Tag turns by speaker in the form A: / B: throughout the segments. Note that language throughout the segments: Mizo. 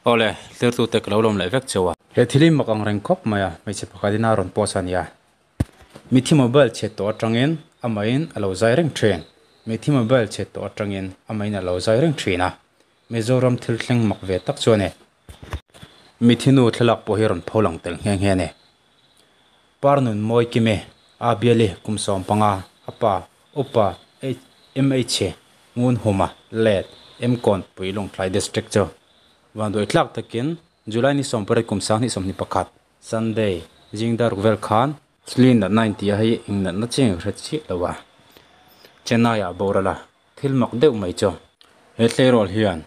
A: Awle, tlirtute ka lo lawm leh vek cheu a. He thil hi mak ang reng khawp mai a, hmeichhe pakhat in a rawn post a nia. Mithi mobile chhe tawh atangin amahin a lo zai reng thin. Mithi mobile chhe tawh atangin amahin a lo zai reng thin a. Mizoram thil thleng mak ve tak chu a ni. Mithi nu thlalak pawh hi rawn pho lang tel nghe nghe a ni. Parnun Mawi Kime, A Biali kum 15, a pa, Upa MH Ngunhuma, Let, Mkawn, Puilungthlai District chu vanduai tlak takin July ni 18 kum 2021, Sunday, zing daruk vel khan Thli natna inti a hei eng natna chiang ka hre chiah lo a, Chennai ah boral a, thil mak deuh mai chu. He tleirawl hian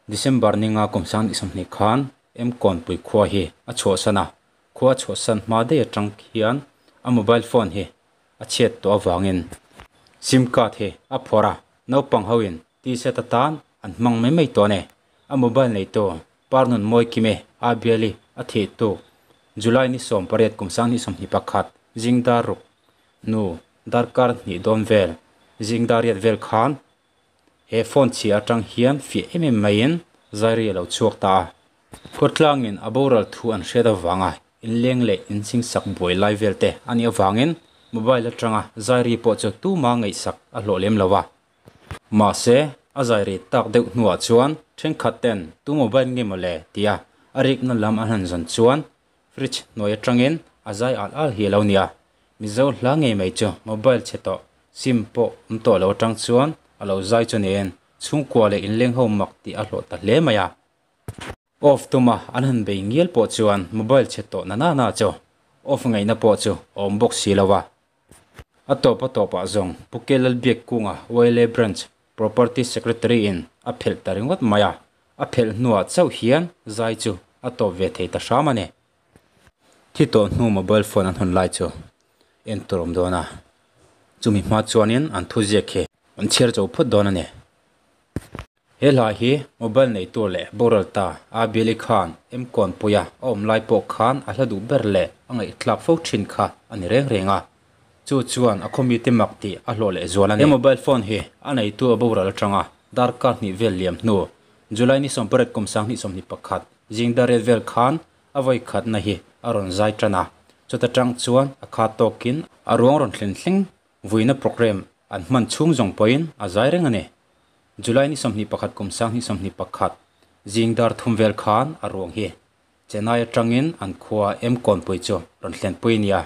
A: December ninga kum 2020 khan Mkawnpui khua hi a chhuahsan a, khua chhuahsan hma daih atang hian a mobile phone hi a chhiat tawh avangin sim card hi a phawrh a, naupang hoin t-shirt atan an hmang mai mai tawh a ni. A mobile neitu Parnun Mawikime a biali a thih tuk July ni 18 kum 2021 zing dar ruk hnu darkar hnih dawn vel zing dar riat vel khan he phone chhia atang hian fiah em em maiin zairi a lo chhuak ta a. Khawtlangin a boral thu an hriat avanga inleng leh insingsak buai lai vel te a nih avangin mobile atanga zairi pawh chu tuma ngaihsak a hlawh lem lo a. Mahse, a zairi tak deuh hnuah chuan thenkhat ten tu mobile nge maw le tia a rikna lam an han zawn chuan fridge hnuai atangin a zai al al hi a lo nia. Mizo hla ngei mai chu mobile chhe tawh sim pawh awm tawh lo atang chuan a lo zai chu niin chhungkua leh inleng ho mak tih a hlawh ta hle mai a. Off tuma an han bei ngial pawh chuan mobile chhe tawh na na na chu off ngaihna pawh chu a awm bawk si lo a. A tawp a tawpah zawng Pu Ke Lalbiak Kunga YLA Branch Property Secretary in a phelh ta ringawt mai a, a phelh hnuah chauh hian zai chu a tawp ve thei ta hram a ni. Thi tawh hnu mobile phone an hawn lai chu en tur awm dawn a, chumi hma chuanin an thuziak hi an chhiar cho phawt dawn a ni. He hla hi mobile neitu leh boral ta A Biali khan Mkawnpuia a awm lai pawh khan a hla duh ber leh a ngaihthlak fo thin kha a ni reng reng a, chu chuan a khawmite mak tih a hlawh leh zual a ni. He mobile phone hi a neitu a boral atanga darkar hnih vel liam hnu July ni 18 kum 2021 zing dar riat vel khan a vawi khatna hi a rawn zai tan a, chuta tang chuan a kha tawkin a ruang rawn thlen thleng vuina programme an hman chhung zawng pawhin a zai reng a ni. July ni 21 kum 2021 zing dar thum vel khan a ruang hi Chennai atangin an khua Mkawnpui chu rawn thlenpui a ni a.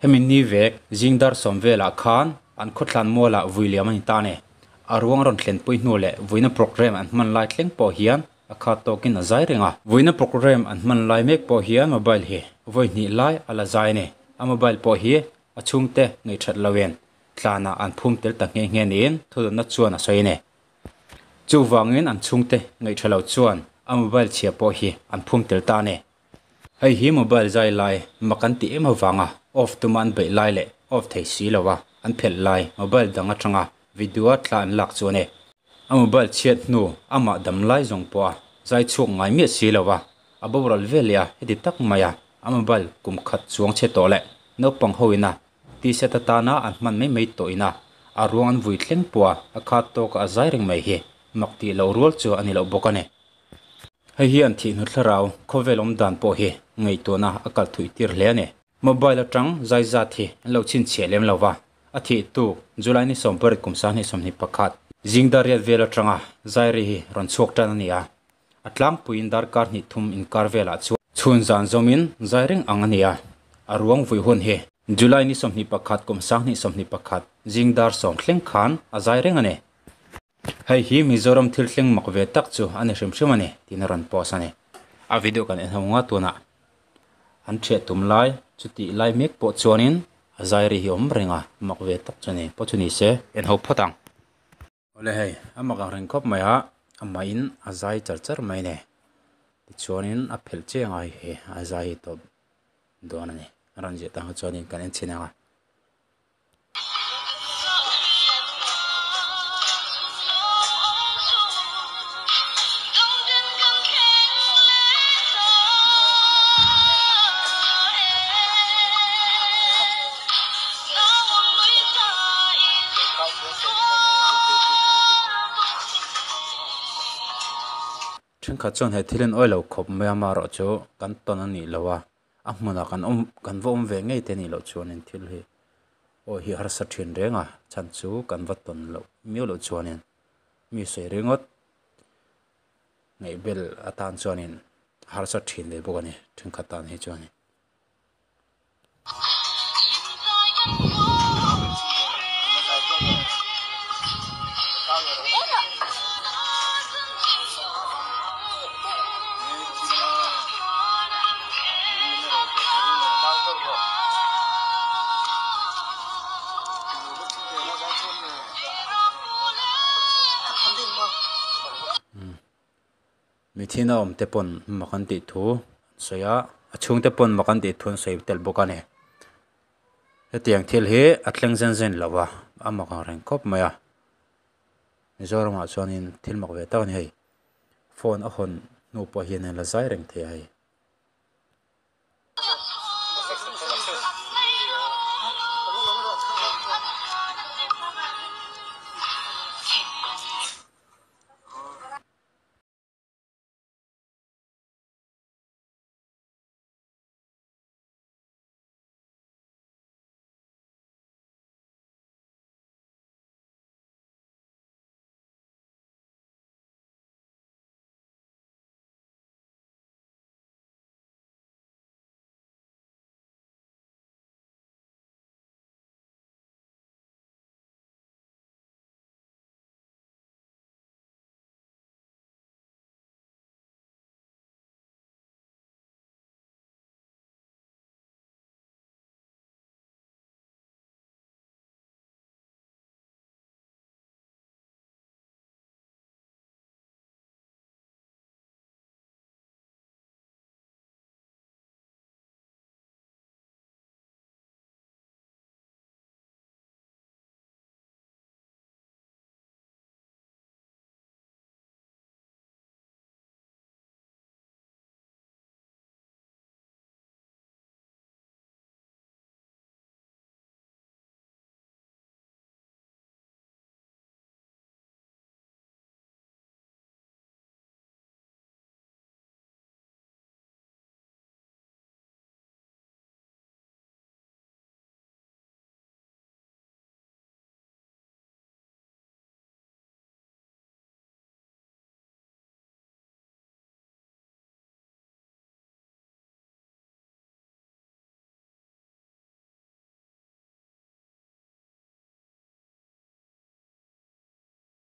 A: Hemi ni vek zing dar 10 velah khan an khawthlan mualah vui liam a ni ta a ni. A ruang rawn thlenpui hnu leh vuina programme an hman lai thleng pawh hian a khat tawkin a zai reng a. Vuina programme an hman lai mek pawh hian mobile hi vawi hnih lai a la zai a ni. A mobile pawh hi a chhungte ngaihthat loin tlanah an phum tel ta nghe nghe niin thudawnna chuan a sawi a ni. Chuvangin an chhungte ngaihtha lo chuan a mobile chhia pawh hi an phum tel ta a ni. Hei hi mobile zai lai mak an tih em avanga off tuma an beih lai leh off thei si lova an phelh lai mobile dang atanga video a thla an lak chu a ni. A mobile chhiat hnu amah dam lai zawng pawh a zai chhuak ngai miah si lova a boral vel leh a heti tak mai a a mobile kum khat chuang chhe tawh leh naupang ho ina T-shirt atana an hman mai mai tawh ina a ruang an vui thleng pawh a a khat tawk a a zai reng mai hi mak tih loh rual chu a ni loh bawk a ni. Hei hi an thih hnu thlarau khawvel awm dan pawh hi ngaihtuahna a kal thuih tir hle a ni. Mobile atang zai zat hi an lo chhinchhiah lem lo va, a thih tuk July ni 18 kum 2021 zing dar riat vel atanga zai ri hi rawn chhuak tan a ni a, a tlangpuiin darkar hnih thum inkar velah chuan chhun zan zawmin zai reng ang a ni a, a ruang vui hun hi July ni 21 kum 2021 zing dar 10 thleng khan a zai reng a ni. Hei hi Mizoram thil thleng mak ve tak chu a ni hrim hrim a ni tiin a rawn post a ni. A video kan en ho nga tunah an thiah tum lai chutih lai mek pawh chuanin a zai ri hi awm reng a, mak ve tak chu a ni pawh chu ni se en ho phawt ang. Awle hei a mak ang reng khawp mai a, amahin a zai char char mai a ni. Tichuanin a phelh chiang a hei hi a zai hi tawp dawn a ni. A rawn ziah tang kha chuanin kan en chhin ang a. Thenkhat chuan he thil an awilo khawp mai a amaherawhchu kan tawn a nih loh a a hmunah kan awm kan va awm ve ngei te nih loh chuanin thil hi awi hi harsa thin reng a chhan chu kan va tawn loh miau loh chuanin mi sawi ringawt ngaihbel atan chuanin harsa thin ve bawk a ni thenkhat tan hi chuanin. Mithin a awm te pawn mak an tih thu an sawi a a chhungte pawn mak an tih thu an sawi tel bawk a ni hetiang thil hi a thleng zen zen lo va a mak ang reng khawp mai a Mizoramah chuanin thil mak ve tak a ni hei phone a hawn hnu pawh hian a la zai reng thei a hei.